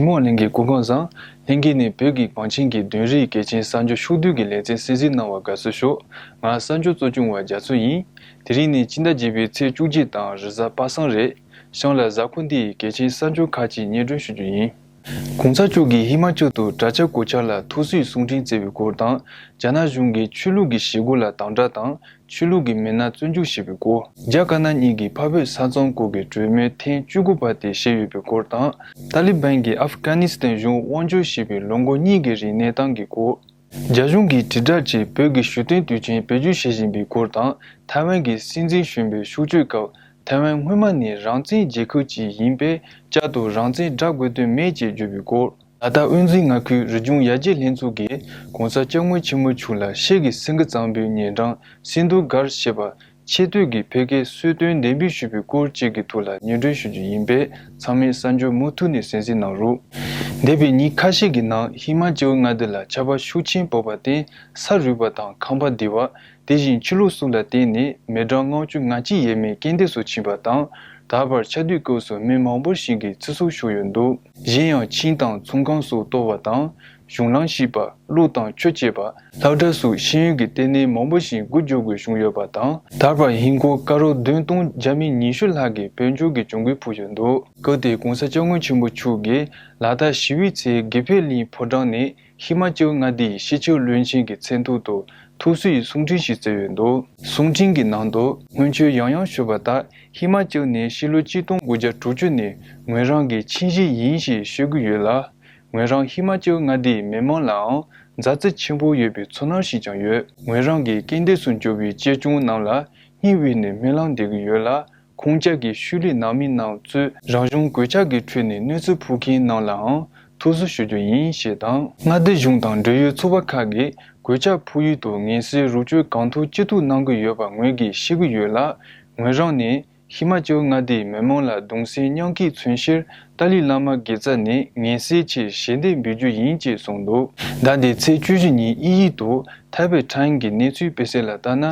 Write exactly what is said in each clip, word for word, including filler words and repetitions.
མི་དབང་ལྷན་རྒྱས་སྐུ་ཁམས་བཟང་། ལྷན་རྒྱས་ནས་བོད་ཀྱི་གངས་ཅན་གྱི་དོན་རིག་གལ་ཆེན་གསར་འགྱུར་ཕྱོགས་བསྡུས་ཀྱི་ལེ་ཚན་གསན་གཟིགས་གནང་བར་དགའ་བསུ་ཞུ། ང་གསར་འགྱུར་གཙོ་སྐྱོང་བ་རྒྱ་མཚོ་ཡིན། དེ་རིང་ནི་སྤྱི་ཟླ་བརྒྱད་པའི་ཚེས་བཅུ་གཅིག་དང་རེས་གཟའ་པ་སངས་རེད། གཤམ་ལ་གཟའ་འཁོར་འདིའི་གལ་ཆེན་གསར་འགྱུར་ཁག་ཅིག་སྙན་སྒྲོན་ཞུ་རྒྱུ་ཡིན། གོང་ས་མཆོག་གིས་ཧི་མ་ཅལ་དུ་གྲྭ་ཆས་གོས་ཆེན་ལ་ཐུགས་གསོའི་གསུང་འཕྲིན་བསྩལ་བའི་སྐོར་དང་། རྒྱ་ནག་གཞུང་གིས་ཆོས་ལུགས་ཀྱི་བྱེད་སྒོ་ལ་དམ་དྲག་དང་། ཆོས་ལུགས་ཀྱི་མི་སྣ་བཙོན་འཇུག་བྱས་པའི་སྐོར། རྒྱ་དཀར་ནག་གཉིས་ཀྱི་འཕགས་བོད་ས་མཚམས་སྐོར་གྱི་གྲོས་མོལ་ཐེངས་བཅུ་དགུ་པ་དེ་བཞེས་ཡོད་པའི་སྐོར་དང་། ཏཱ་ལི་བན་གྱིས་ཨབ་གྷ་ནི་སི་ཐན་གཞུང་དབང་བསྒྱུར་བྱས་པའི་ལོ་ངོ་གཉིས་ཀྱི་རིང་གནས་སྟངས་ཀྱི་སྐོར། རྒྱ་གཞུང་གིས་དྲིལ་བསྒྲགས་ཀྱིས་བོད་ཀྱི་གཞུང་དོན་དུས་ཆེན་བེད་སྤྱོད་བྱེད་བཞིན་པའི་སྐོར་དང་། ཐའེ་ཝན་གྱི་སྲིད་འཛིན་གཞོན་པའི་ཤོག་གཅོག་སྐབས། ཐའེ་ཝན་སྔོན་མ་ནས་རང་བཙན་རྒྱལ་ཁབ་ཅིག་ཡིན་པས། བསྐྱར་དུ་རང་བཙན་བསྒྲགས་དགོས་དོན་མེད་ཅེས་བརྗོད་པའི་སྐོར། ལ་དྭགས་དབུས་འཛིན་མངའ་ཁུལ་རི་ལྗོངས་ཡར་རྒྱས་ལྷན་ཚོགས་ཀྱིས་༸གོང་ས་༸སྐྱབས་མགོན་ཆེན་པོ་མཆོག་ལ་ཤེལ་གྱི་སེང་གེ་བརྩམས་པའི་ཉེ་འགྲམ་སིན་དྷུ་གྷར་ཞེས་པ་ཆེ་བསྟོད་ཀྱི་ཕལ་སྐད་གསོལ་སྟོན་འདེབས་འབུལ་ཞུས་པའི་སྐོར་བཅས་ཀྱི་ཐོག་ལ་སྙན་སྒྲོན་ཞུ་རྒྱུ་ཡིན་པས། ཚང་མས་གསར་འགྱུར་མུ་མཐུད་ནས་གསན་གཟིགས་གནང་རོགས། འདས་པའི་ཉིན་ཁ་ཤས་ཀྱི་ནང་ཧི་མ་ཅལ་མངའ་སྡེ་ལ་ཆར་པ་ཤུགས་ཆེན་བབས་པར་བརྟེན། ས་རུབ་པ་དང་ཁང་པ་རྡིབ་པ། དེ་བཞིན་ཆུ་ལོག་སོགས་ལ་བརྟེན་ནས་མི་གྲངས་ལྔ་བཅུ་ང་གཅིག་ཡས་མས་རྐྱེན་འདས་སུ་ཕྱིན་པ་དང་། ད་བར་ཆར་སྡུད་སྐབས་སུ་མི་མང་པོ་ཞིག་གིས་ཚེ་སྲོག་ཤོར་ཡོད་འདུག་གཞན་ཡང་ཆིངས་དང་ཚོང་ཁང་སོགས་གཏོར་བ་དང་། གཞུང་ལམ་བཤིག་པ། གློག་དང་ཆུ་བཅད་པ། སློབ་གྲྭ་སོགས་ཤེས་ཡོན་གྱི་ལྟེ་གནས་མང་པོ་ཞིག་སྒོ་རྒྱག་དགོས་བྱུང་ཡོད་པ་དང་། ད་བར་ཧིན་སྒོར་ཀ་རོར་བདུན་སྟོང་བརྒྱ་མེད་ཉི་ཤུ་ལྷག་གི་བེད་སྤྱོད་ཀྱི་གྱོང་གུན་ཕོག་ཡོད་འདུག་སྐབས་དེར་༸གོང་ས་༸སྐྱབས་མགོན་ཆེན་པོ་མཆོག་གིས་ལ་དྭགས་ཞི་བའི་ཚལ་དགེ་འཕེལ་གླིང་ཕོ་བྲང་ནས། ཧི་མ་ཅལ་མངའ་སྡེའི་སྤྱི་ཁྱབ་བློན་ཆེན་གྱི་མཚན་ཐོག་ཏུ་ཐུགས་གསོའི་གསུང་འཕྲིན་ཞིག་བསྩལ་ཡོད་འདུག་གསུང་འཕྲིན་གྱི་ནང་དུ། སྔོན་ཆད་ཡང་ཡང་ཞུས་པ་ལྟར། ཧི་མ་ཅལ་ནི་ཕྱི་ལོ་ཆིག་སྟོང་དགུ་བརྒྱ་དྲུག་ཅུ་ནས་ངོས་རང་གི་ཁྱིམ་གཞིས་ཡིན་ཞེས་ཤོད་ཀྱི་ཡོད་ལ། ངོས་རང་ཧི་མ་ཅལ་མངའ་སྡེའི་མི་མང་ལའང་མཛའ་བརྩེ་ཆེན་པོ་ཡོད་པའི་ཚོར་སྣང་ཞིག་ཀྱང་ཡོད། ངོས་རང་གིས་རྐྱེན་འདས་སུ་གྱུར་པའི་གཅེས་སྐྱོང་རྣམས་ལ་སྙིང་དབུས་ནས་སྨོན་ལམ་འདེབས་ཀྱི་ཡོད་ལ། ཁོང་ཅག་གི་ཤུལ་ལུས་ནང་མི་རྣམས་གཙོས་རང་བྱུང་གོད་ཆག་གི་ཁྲོད་ནས་གནོད་འཚེ་ཕོག་མཁན་རྣམས་ལའང་ཐུགས་གསོ་ཞུ་རྒྱུ་ཡིན་ཞེས་དང་། མངའ་སྡེ་གཞུང་དང་འབྲེལ་ཡོད་ཚོགས་པ་ཁག་གིས་གོད་ཆག་ཕོག་ཡུལ་དུ་ངལ་སེལ་རོགས་སྐྱོར་གང་ཐུབ་ཅི་ཐུབ་གནང་གི་ཡོད་པ་ངོས་ཀྱིས་ཤེས་ཀྱི་ཡོད་ལ། ངོས་རང་ནས་ཧི་མ་ཅལ་མངའ་སྡེའི་མི་མང་ལ་གདུང་སེམས་མཉམ་སྐྱེད་མཚོན་ཕྱིར་ཏཱ་ལའི་བླ་མ་དགེ་རྩ་ནས་ངལ་སེལ་ཆེད་ཞལ་འདེབས་འབུལ་རྒྱུ་ཡིན་ཅེས་གསུངས་འདུག་ཟླ་འདིའི་ཚེས་བཅུ་བཞི་ཉིན་དབྱིན་ཡུལ་དུ་ཐའེ་པེ་ཊའིམ་གྱི་གནས་ཚུལ་སྤེལ་གསལ་ལ་ལྟར་ན།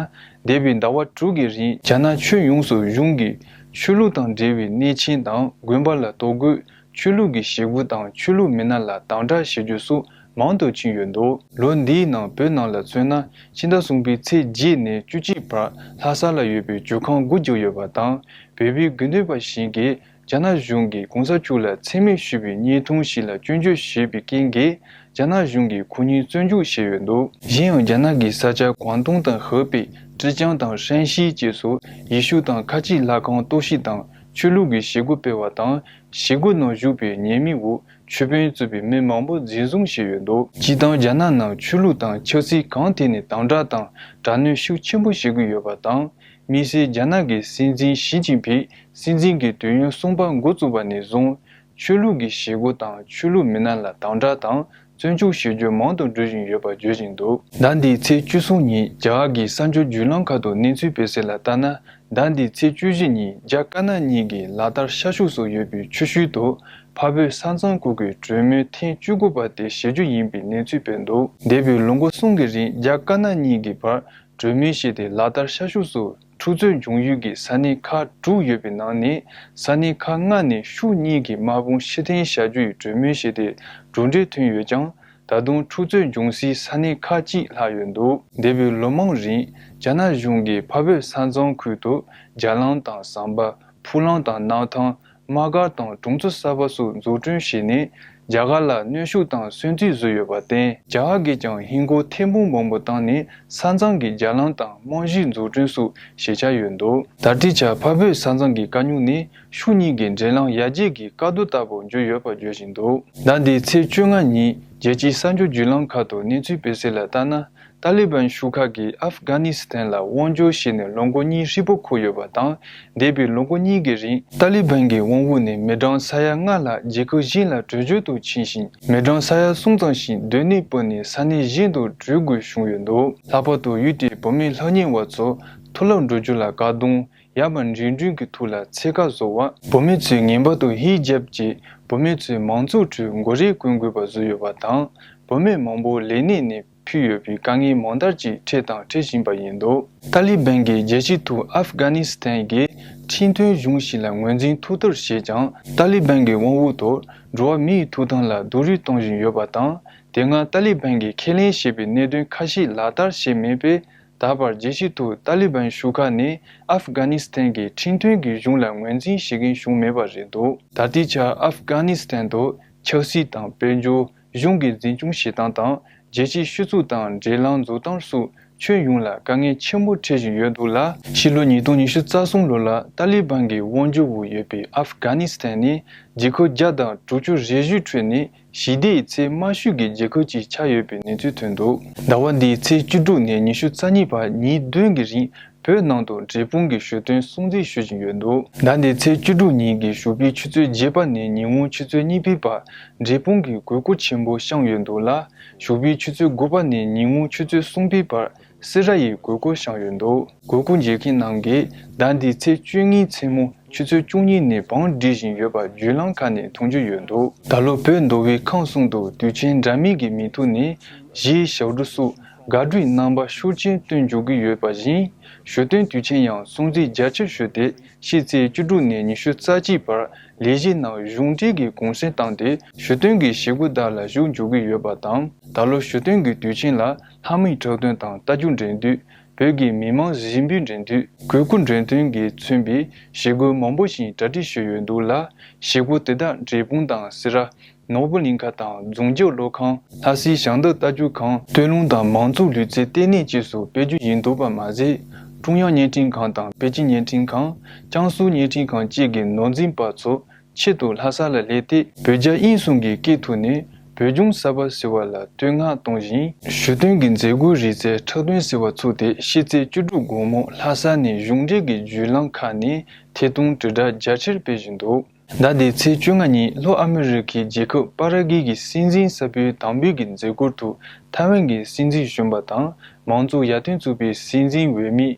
འདས་པའི་ཟླ་བ་དྲུག་གི་རིང་རྒྱ་ནག་ཁྱོན་ཡོངས་སུ་གཞུང་གིས་ཆོས་ལུགས་དང་འབྲེལ་བའི་གནས་ཆེན་དང་དགོན་པ་ལ་གཏོར་རྒོལ། ཆོས་ལུགས་ཀྱི་བྱེད་སྒོ་དང་ཆོས་ལུགས་མི་སྣ་ལ་དམ་དྲག་བྱེད་རྒྱུ་སོགས་མང་དུ་ཕྱིན་ཡོད་འདུག་ལོ་འདིའི་ནང་བོད་ནང་ལ་མཚོན་ན། ཕྱི་ཟླ་གསུམ་པའི་ཚེས་བརྒྱད་ནས་བཅུ་གཅིག་བར་ལྷ་ས་ལ་ཡོད་པའི་བྱུར་ཁང་སྒོ་རྒྱག་ཡོད་པ་དང་། བོད་པའི་དགེ་འདུན་པ་ཞིག་གིས་རྒྱ་ནག་གཞུང་གིས་གོང་ས་མཆོག་ལ་མཚན་སྨད་ཞུས་པའི་བརྙན་ཐུང་ཞིག་ལ་སྐྱོན་བརྗོད་བྱས་པའི་རྐྱེན་གྱིས། རྒྱ་ནག་གཞུང་གིས་ཁོ་གཉིས་བཙོན་འཇུག་བྱས་ཡོད་འདུག་གཞན་ཡང་རྒྱ་ནག་གི་ས་ཆ་ཀོང་ཏུང་དང་ཧེ་པེ། ཀྲེ་ཅང་དང་ཧྲན་ཤི་བཅས་སུ་ཡེ་ཤུ་དང་ཁ་ཆེའི་ལྷ་ཁང་གཏོར་བཤིག་དང་ཆོས་ལུགས་ཀྱི་བྱེད་སྒོ་སྤེལ་བ་དང་། བྱེད་སྒོ་ནང་ཞུགས་པའི་ཉེས་མིང་འོག་ཆོས་དཔོན་གཙོས་པའི་མི་མང་པོ་འཛིན་བཟུང་བྱས་ཡོད་འདུག་སྤྱིར་བཏང་རྒྱ་ནག་ནང་ཆོས་ལུགས་དང་ཆབ་སྲིད་གང་ཐད་ནས་དམ་དྲག་དང་དྲག་གནོན་ཤུགས་ཆེན་པོ་བྱེད་ཀྱི་ཡོད་པ་དང་། དམིགས་བསལ་རྒྱ་ནག་གི་སྲིད་འཛིན་ཞི་ཅིན་ཕིང་སྲིད་འཛིན་གྱི་དུས་ཡུན་གསུམ་པ་འགོ་བཙུགས་པ་ནས་བཟུང་། ཆོས་ལུགས་ཀྱི་བྱེད་སྒོ་དང་ཆོས་ལུགས་མི་སྣ་ལ་དམ་དྲག་དང་བཙོན་འཇུག་བྱེད་རྒྱུ་མང་དུ་འགྲོ་བཞིན་ཡོད་པ་བརྗོད་བཞིན་འདུག་ཟླ་འདིའི་ཚེས་བཅུ་གསུམ་ཉིན་རྒྱ་གར་གྱི་གསར་འགྱུར་བརྒྱུད་ལམ་ཁག་ཏུ་གནས་ཚུལ་སྤེལ་གསལ་ལ་ལྟར་ན། ཟླ་འདིའི་ཚེས་བཅུ་བཞི་ཉིན་རྒྱ་དཀར་ནག་གཉིས་ཀྱི་ལ་དྭགས་ཤར་ཕྱོགས་སུ་ཡོད་པའི་ཆུ་ཤུལ་དུ་འཕགས་བོད་ས་མཚམས་ཁུལ་གྱི་གྲོས་མོལ་ཐེངས་བཅུ་དགུ་པ་དེ་བྱེད་རྒྱུ་ཡིན་པའི་གནས་ཚུལ་སྤེལ་འདུག་འདས་པའི་ལོ་འགོ་གསུམ་གྱི་རིང་རྒྱ་དཀར་ནག་གཉིས་ཀྱི་བར་གྲོས་མོལ་བྱས་ཏེ། ལ་དྭགས་ཤར་ཕྱོགས་སུ་འཁྲུག་རྩོད་འབྱུང་ཡུལ་གྱི་ས་གནས་ཁག་དྲུག་ཡོད་པའི་ནང་ནས། ས་གནས་ཁག་ལྔ་ནས་ཕྱོགས་གཉིས་ཀྱི་དམག་དཔུང་ཕྱིར་འཐེན་བྱ་རྒྱུ་ཡི་གྲོས་མོལ་བྱས་ཏེ། གྲུབ་འབྲས་ཐོན་ཡོད་ཀྱང་། ད་དུང་འཁྲུག་རྩོད་འབྱུང་སའི་ས་གནས་ཁག་གཅིག་ལྷག་ཡོད་འདུག་འདས་པའི་ལོ་མང་རིང་རྒྱ་ནག་གཞུང་གིས་འཕགས་བོད་ས་མཚམས་ཁུལ་དུ་རྒྱ་ལམ་དང་ཟམ་པ། ཕུག་ལམ་དང་གནམ་ཐང་། དམག་སྒར་དང་གྲོང་ཚོ་གསར་པ་སོགས་འཛུགས་སྐྲུན་བྱས་ནས། རྒྱ་གར་ལ་གནོན་ཤུགས་དང་སོན་རྩིས་བཟོས་ཡོད་པར་བརྟེན། རྒྱ་གར་གྱིས་ཀྱང་ཧིན་སྒོར་ཐེར་འབུམ་མང་པོ་བཏང་ནས། ས་མཚམས་ཀྱི་རྒྱ་ལམ་དང་རྨང་གཞིའི་འཛུགས་སྐྲུན་སོགས་བྱེད་འཆར་ཡོད་འདུག་ད་ལྟའི་ཆར་འཕགས་བོད་ས་མཚམས་ཀྱི་དཀའ་རྙོག་ནི་ཕྱོགས་གཉིས་ཀྱི་འབྲེལ་ལམ་ཡར་རྒྱས་ཀྱི་བཀག་རྡོ་ལྟ་བུར་གྱུར་ཡོད་པ་བརྗོད་བཞིན་འདུག་ཟླ་འདིའི་ཚེས་བཅོ་ལྔ་ཉིན་རྒྱལ་སྤྱིའི་གསར་འགྱུར་བརྒྱུད་ལམ་ཁག་ཏུ་གནས་ཚུལ་སྤེལ་གསལ་ལ་ལྟར་ན། ཏཱ་ལི་བན་ཤོག་ཁག་གིས་ཨབ་གྷ་ནི་སི་ཐན་ལ་དབང་བསྒྱུར་བྱས་ནས་ལོ་འགོ་གཉིས་ཧྲིལ་པོ་འཁོར་ཡོད་པ་དང་། འདས་པའི་ལོ་འགོ་གཉིས་ཀྱི་རིང་ཏཱ་ལི་བན་གྱི་དབང་འོག་ནས་མི་གྲངས་ས་ཡ་ལྔ་ལྷག་རྒྱལ་ཁབ་གཞན་ལ་བྲོས་བྱོལ་དུ་ཕྱིན་ཞིང་། མི་གྲངས་ས་ཡ་གསུམ་ཙམ་ཞིག་སྡོད་གནས་སྤོས་ནས་ས་གནས་གཞན་དུ་བྲོས་དགོས་བྱུང་ཡོད་འདུག་ལྷག་པར་དུ་ཡུལ་དེའི་བུད་མེད་སློབ་གཉེར་བ་ཚོ་མཐོ་སློབ་འགྲོ་རྒྱུ་ལ་བཀག་སྡོམ། ཡར་མར་འགྲིམ་འགྲུལ་གྱི་ཐོག་ལ་ཚད་བཀག་བཟོ་བ། བུད་མེད་ཚོས་ངེས་པར་དུ་ཧི་ཇབ་ཀྱིས་བུད་མེད་ཚོས་མང་ཚོགས་ཁྲོད་མགོ་རས་གོན་དགོས་པ་བཟོས་ཡོད་པ་དང་། བུད་མེད་མང་པོ་ལས་གནས་ནས་ཕུད་ཡོད་པའི་དཀའ་ངལ་མང་མཐར་ཅིག་འཕྲད་དང་འཕྲད་བཞིན་པ་ཡིན་འདུག་ཏཱ་ལི་བན་གྱིས་རྒྱལ་སྤྱིའི་ཐོག་ཨབ་གྷ་ནི་སི་ཐན་གྱི་ ཁྲིམས་མཐུན་གཞུང་ཞིག་ལ་ངོས་འཛིན་ཐུབ་ཐབས་བྱས་ཀྱང་། ཏཱ་ལི་བན་གྱི་དབང་འོག་ཏུ་འགྲོ་བ་མིའི་ཐོབ་ཐང་ལ་རྡོག་རོལ་གཏོང་བཞིན་ཡོད་པ་དང་། དེ་སྔ་ཏཱ་ལི་བན་གྱིས་ཁས་ལེན་བྱས་པའི་གནད་དོན་ཁ་ཤས་ལག་བསྟར་བྱས་མེད་པས། ད་བར་རྒྱལ་སྤྱིའི་ཐོག་ཏཱ་ལི་བན་ཤུགས་ཁག་ནས་ཨབ་གྷ་ནི་སི་ཐན་གྱི་ཁྲིམས་མཐུན་གྱི་གཞུང་ལ་ངོས་འཛིན་བྱེད་མཁན་བྱུང་མེད་པ་རེད་འདུག་ད་ལྟའི་ཆར་ཨབ་གྷ་ནི་སི་ཐན་དུ་ཆབ་སྲིད་དང་དཔལ་འབྱོར། གཞུང་གི་འཛིན་སྐྱོང་བྱེད་སྟངས་དང་། རྒྱལ་སྤྱིའི་སྤྱི་ཚོགས་དང་འབྲེལ་ལམ་བཟོ་སྟངས་སོགས་ཁྱོན་ཡོངས་ལ་དཀའ་ངལ་ཆེན་པོ་འཕྲད་བཞིན་ཡོད་འདུག་ལ། ཕྱི་ལོ་ཉིས་སྟོང་ཉི་ཤུ་རྩ་གསུམ་ལོ་ལ་ཏཱ་ལི་བན་གྱི་དབང་སྒྱུར་འོག་ཡོད་པའི་ཨབ་གྷ་ནི་སི་ཐན་ནི་རྒྱལ་ཁབ་བརྒྱ་དང་དྲུག་ཅུ་རེ་བཞིའི་ཁྲོད་ནས་ཞི་བདེའི་ཚད་དམའ་ཤོས་ཀྱི་རྒྱལ་ཁབ་ཅིག་ཆགས་ཡོད་པའི་གནས་ཚུལ་ཐོན་འདུག་ཟླ་བ་འདིའི་ཚེས་བཅུ་དྲུག་ནས་ཉི་ཤུ་རྩ་གཉིས་བར་ཉིན་བདུན་གྱི་རིང་བོད་ནང་དུ་འབྲས་སྤུངས་ཀྱི་ཞོ་སྟོན་སྲུང་བརྩི་ཞུ་བཞིན་ཡོད་འདུག་ཟླ་འདིའི་ཚེས་བཅུ་དྲུག་ཉིན་གྱི་ཞོགས་པའི་ཆུ་ཚོད་བརྒྱད་པ་ནས་ཉིན་གུང་ཆུ་ཚོད་གཉིས་པའི་བར་འབྲས་སྤུངས་ཀྱི་གོས་སྐོར་ཆེན་པོ་བཤམས་ཡོད་འདུག་ལ། ཞོགས་པའི་ཆུ་ཚོད་དགུ་པ་ནས་ཉིན་གུང་ཆུ་ཚོད་གསུམ་པའི་བར་སེ་ར་ཡི་གོས་སྐོར་བཤམས་ཡོད་འདུག་གོས་སྐོར་མཇལ་མཁན་རྣམས་ཀྱིས་ཟླ་འདིའི་ཚེས་བཅུ་གཉིས་མཚན་མོ་ཆུ་ཚོད་བཅུ་གཉིས་ནས་བང་སྒྲིག་བཞིན་ཡོད་པ་བརྒྱུད་ལམ་ཁག་ནས་མཐོང་རྒྱུ་ཡོད་འདུག་ད་ལོ་བོད་མདོ་དབུས་ཁམས་གསུམ་དུ་དུས་ཆེན་འདྲ་མིན་གྱི་མིང་ཐོག་ནས་གཞས་ཞབས་བྲོ་སོགས་དགའ་སྤྲོའི་རྣམ་པ་ཤུགས་ཆེན་སྟོན་འཇུག་གི་ཡོད་པ་བཞིན། ཞོ་སྟོན་དུས་ཆེན་ཡང་སྲུང་བརྩི་རྒྱ་ཆེར་ཞུས་ཏེ། ཕྱི་ཚེས་བཅུ་དྲུག་ནས་ཉི་ཤུ་རྩ་གཅིག་བར་ལས་གཞི་ནང་གཞུང་འབྲེལ་གྱི་གུང་སེང་བཏང་སྟེ། ཞོ་སྟོན་གྱི་བྱེད་སྒོ་དག་ལ་ཞུགས་འཇུག་གི་ཡོད་པ་དང་། ད་ལོ་ཞོ་སྟོན་གྱི་དུས་ཆེན་ལ་ལྷ་མོའི་འཁྲབ་སྟོན་དང་རྟ་རྒྱུག་འགྲན་བསྡུར། བོད་ཀྱི་མི་དམངས་གཟིགས་འབུལ་འགྲན་བསྡུར། གོས་སྐུ་འགྲེམས་སྟོན་གྱིས་མཚོན་པའི་བྱེད་སྒོ་མང་པོ་ཞིག་གྲ་སྒྲིག་ཞུས་ཡོད་འདུག་ལ། བྱེད་སྒོ་དེ་དག་འབྲས་སྤུངས་དང་སེ་ར། ནོར་བུ་གླིང་ཁ་དང་རྫོང་རྒྱབ་གློག་ཁང་། ལྷ་སའི་ཞབས་འདེགས་རྟ་རྒྱུག་ཁང་། སྟོད་ལུང་དང་མང་ཚོགས་ལུས་རྩལ་ལྟེ་གནས་བཅས་སུ་སྤེལ་རྒྱུ་ཡིན་འདུག་པ་མ་ཟད། ཀྲུང་དབྱང་བརྙན་འཕྲིན་ཁང་དང་པེ་ཅིན་བརྙན་འཕྲིན་ཁང་། ཅང་སུའུ་བརྙན་འཕྲིན་ཁང་བཅས་ཀྱི་ནོར་འཛིན་པ་ཚོ་ཆེད་དུ་ལྷ་ས་ལ་སླེབས་ཏེ། བོད་རྒྱ་དབྱིན་གསུམ་གྱི་སྐད་ཐོག་ནས་བོད་ལྗོངས་གསར་པ་ཟེར་བ་ལ་བསྟོད་བསྔགས་གཏོང་བཞིན། ཞོ་སྟོན་གྱི་མཛད་སྒོའི་རིགས་རྩལ་འཁྲབ་སྟོན་ཟེར་བ་ཚུགས་ཏེ། ཕྱི་ཚེས་བཅུ་དྲུག་དགོང་མོ་ལྷ་ས་ནས་གཞུང་འབྲེལ་གྱི་བརྒྱུད་ལམ་ཁག་ནས་ཐད་གཏོང་དྲིལ་བསྒྲགས་རྒྱ་ཆེར་སྤེལ་བཞིན་འདུག་ཟླ་འདིའི་ཚེས་བཅོ་ལྔ་ཉིན་ལྷོ་ཨ་མི་རི་ཁའི་རྒྱལ་ཁབ་པ་ར་གྷི་གི་སྲིད་འཛིན་གསར་པའི་དམ་འབུལ་གྱི་མཛད་སྒོར་དུ་ཐའེ་ཝན་གྱི་སྲིད་འཛིན་གཞོན་པ་དང་མང་གཙོ་ཡར་ཐོན་ཚོགས་པའི་སྲིད་འཛིན་འོས་མི་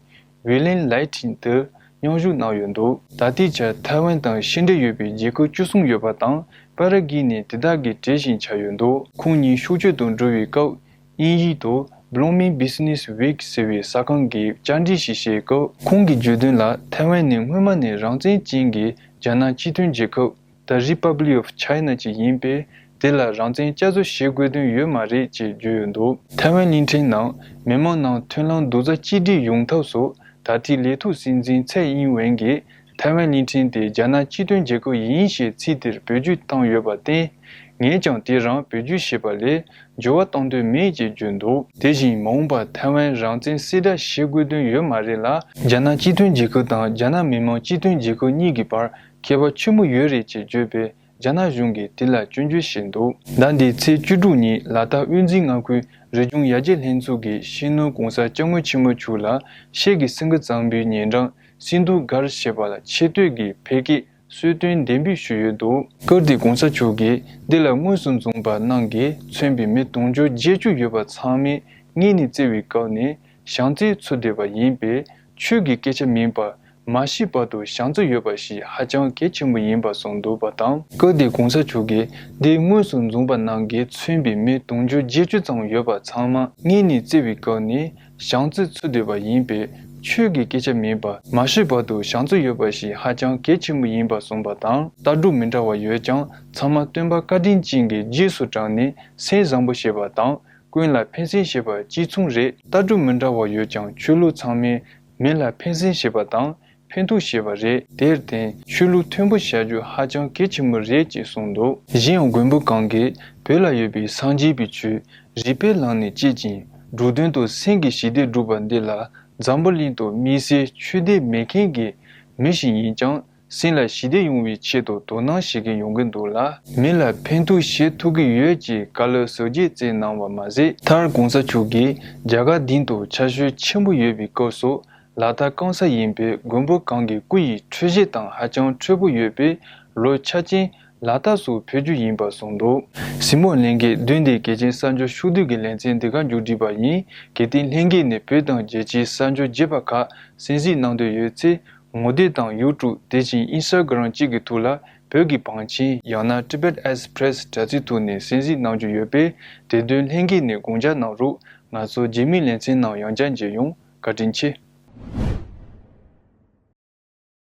ཝི་ལིན་ལའི་ཐིན་དུ་མཉམ་ཞུགས་གནང་ཡོད་འདུག་ད་ལྟའི་ཆར་ཐའེ་ཝན་དང་ཕྱི་འབྲེལ་ཡོད་པའི་རྒྱལ་ཁབ་བཅུ་གསུམ་ཡོད་པ་དང་། པ་ར་གྷི་ནི་དེ་དག་གི་གྲས་ཤིག་ཆགས་ཡོད་འདུག་ཁོང་གཉིས་ཤུག་ཆོད་དུ་འགྲོ་བའི་སྐབས། དབྱིན་ཡིག་ཏུ་Blooming Business Week ཟེར་བའི་གསར་ཁང་གིས་བཅར་འདྲི་ཞིག་བྱས་སྐབས། ཁོང་གིས་བརྗོད་དོན་ལ། ཐའེ་ཝན་ནི་སྔོན་མ་ནས་རང་བཙན་ཅན་གྱི་རྒྱ་ནག་སྤྱི་མཐུན་རྒྱལ་ཁབ་The Republic of China ཅིག་ཡིན་པས། དེ་ལ་རང་བཙན་བསྐྱར་གསོ་བྱེད་དགོས་དོན་ཡོད་མ་རེད་ཅེས་བརྗོད་ཡོད་འདུག་ཐའེ་ཝན་གླིང་ཕྲན་ནང་མི་མང་ནང་མཐུན་ལམ་རྡོག་རྩ་གཅིག་སྒྲིལ་ཡོང་ཐབས་སུ། ད་ལྟའི་ལས་ཐོག་སྲིད་འཛིན་ཚའེ་ཨིན་ཝེན་གྱིས་ཐའེ་ཝན་གླིང་ཕྲན་དེ་རྒྱ་ནག་སྤྱི་མཐུན་རྒྱལ་ཁབ་ཡིན་ཞེས་ཚིག་དེར་བེད་སྤྱོད་བཏང་ཡོད་པར་བརྟེན། ངས་ཀྱང་དེ་རང་བེད་སྤྱོད་བྱས་པ་ལས་འགྱུར་བ་གཏོང་འདོད་མེད་ཅེས་བརྗོད་འདུག་དེ་བཞིན་མ་འོངས་པར་ཐའེ་ཝན་རང་བཙན་གསལ་བསྒྲགས་བྱེད་དགོས་དོན་ཡོད་མ་རེད་ལ། རྒྱ་ནག་སྤྱི་མཐུན་རྒྱལ་ཁབ་དང་རྒྱ་ནག་མི་དམངས་སྤྱི་མཐུན་རྒྱལ་ཁབ་གཉིས་ཀྱི་བར་ཁྱད་པར་ཆེན་པོ་ཡོད་རེད་ཅེས་བརྗོད་པས། རྒྱ་ནག་གཞུང་གིས་དེ་ལ་སྐྱོན་བརྗོད་བྱས་འདུག་ཟླ་འདིའི་ཚེས་བཅུ་དྲུག་ཉིན་ལ་དྭགས་དབུས་འཛིན་མངའ་ཁུལ་རི་ལྗོངས་ཡར་རྒྱས་ལྷན་ཚོགས་ཀྱིས་སྤྱི་ནོར་༸གོང་ས་༸སྐྱབས་མགོན་ཆེན་པོ་མཆོག་ལ་ཤེལ་གྱི་སིང་གེ་གཙང་པོའི་ཉེ་འགྲམ་སིན་དྷུ་གྷར་ཞེས་པ་ལ་ཆེ་བསྟོད་ཀྱི་ཕལ་སྐད་གསོལ་སྟོན་གདན་འབུལ་ཞུས་ཡོད་འདུག་སྐབས་དེར་༸གོང་ས་མཆོག་གིས་འདི་ལ་དངོས་སུ་འཛོམས་པ་རྣམས་ཀྱིས་མཚོན་པའི་མི་དུང་ཕྱུར་བརྒྱད་ཅུ་ཡོད་པ་ཚང་མས་སྔས་ནས་བརྩི་བའི་སྐབས་ནས་བྱམས་བརྩེས་འཚོལ་བསྡད་པ་ཡིན་པས། ཆོས་ཀྱི་སྐད་ཆ་མིན་པར། མ་ཤི་བར་དུ་བྱམས་བརྩེ་ཡོད་པ་ཞིག་ཧ་ཅང་གལ་ཆེན་པོ་ཡིན་པ་གསུངས་འདུག་པ་དང་། སྐབས་དེར་༸གོང་ས་མཆོག་གིས་འདིར་དངོས་སུ་འཛོམས་པ་རྣམས་ཀྱིས་མཚོན་པའི་མི་དུང་ཕྱུར་བརྒྱད་ཅུ་ཙམ་ཡོད་པ་ཚང་མ་སྔས་ནས་བརྩི་བའི་སྐབས་ནས་བྱམས་བརྩེ་འཚོལ་བསྡད་པ་ཡིན་པས། ཆོས་ཀྱི་སྐད་ཆ་མིན་པར། མ་ཤི་བར་དུ་བྱམས་བརྩེ་ཡོད་པ་ཞིག་ཧ་ཅང་གལ་ཆེན་པོ་ཡིན་པ་གསུངས་པ་དང་། ལྟ་གྲུབ་མི་འདྲ་བ་ཡོད་ཀྱང་། ཚང་མ་སྟོན་པ་བཀའ་དྲིན་ཅན་གྱི་རྗེས་སུ་འབྲངས་ནས་སེམས་བཟང་པོ་བྱེད་པ་དང་། ཀུན་ལ་ཕན་སེམས་བྱེད་པ་གཅིག་མཚུངས་རེད། ལྟ་གྲུབ་མི་འདྲ་བ་ཡོད་ཀྱང་། ཆོས་ལུགས་ཚང་མས་མི་ལ་ཕན་སེམས་བྱེད་པ་དང་། ཕན་ཐོགས་བྱེད་པ་རེད། དེར་བརྟེན་ཆོས་ལུགས་མཐུན་པོ་བྱ་རྒྱུ་ཧ་ཅང་གལ་ཆེན་པོ་རེད་ཅེས་གསུངས་འདུག་གཞན་ཡང་མགོན་པོ་གང་གིས་བོད་ལ་ཡོད་པའི་སངས་རྒྱས་པའི་ཆོས་རིག་པའི་ལམ་ནས་དཔྱད་ཅིང་། འགྲོ་དོན་དུ་སེམས་ཀྱི་ཞི་བདེ་སྒྲུབ་པ་འདི་ལ་འཛམ་བུ་གླིང་དུ་དམིགས་བསལ་ཆོས་དད་མེད་མཁན་གྱི་མི་ཞིག་ཡིན་ཀྱང་། སེམས་ལ་ཞི་བདེ་ཡོང་བའི་ཆེད་དུ་དོ་སྣང་བྱེད་མཁན་ཡོང་གི་འདུག་ལ། མི་ལ་ཕན་ཐོགས་བྱེད་ཐུབ་ཀྱི་ཡོད་ཅེས་བཀའ་སློབ་ཟབ་རྒྱས་སྩལ་གནང་བ་མ་ཟད། མཐར་༸གོང་ས་མཆོག་གིས་རྒྱ་གར་སྟེང་དུ་ཕྱག་ཕྱིད་ཆེན་པོ་ཡོད་པའི་སྐབས་སུ་ལ་དྭགས་སྐམ་ས་ཡིན་པས། མགོན་པོ་གང་གི་སྐུ་ཡི་འཕྲོད་བཞེས་དང་ཧ་ཅང་འཕྲོད་པོ་ཡོད་པས། ལོ་འཆར་ཅན་ལ་དྭགས་སུ་ཕེབས་རྒྱུ་ཡིན་པ་གསུངས་འདུག་གཟིགས་མོ་ལྷན་རྒྱས། བདུན་ལྡན་གལ་ཆེན་གསར་འགྱུར་ཕྱོགས་བསྡུས་ཀྱི་ལེ་ཚན་འདི་ག་མཇུག་བསྒྲིལ་བ་ཡིན། གལ་ཏེ་ལྷན་རྒྱས་ནས་བོད་དང་རྒྱལ་སྤྱིའི་གསར་འགྱུར་རྒྱས་པ་ཁག་གསན་གཟིགས་གནང་འདོད་ཡོད་ཚེ། ངོ་དེབ་དང་ཡུ་ཊུབ་དེ་བཞིན་ཨིན་སི་ཊ་གྷི་རམ་བཅས་ཀྱི་ཐོག་ལ་བོད་ཀྱི་བང་ཆེན་ཡང་ན་Tibet Express དྲ་ཚིགས་ཐོག་ནས་གསན་གཟིགས་གནང་རྒྱུ་ཡོད་པས། དེ་དོན་ལྷན་རྒྱས་ནས་དགོངས་འཇགས་གནང་རོགས། ང་ཚོ་རྗེས་མའི་ལེ་ཚན་ནང་ཡང་བསྐྱར་མཇལ་ཡོང་། བཀའ་དྲིན་ཆེ།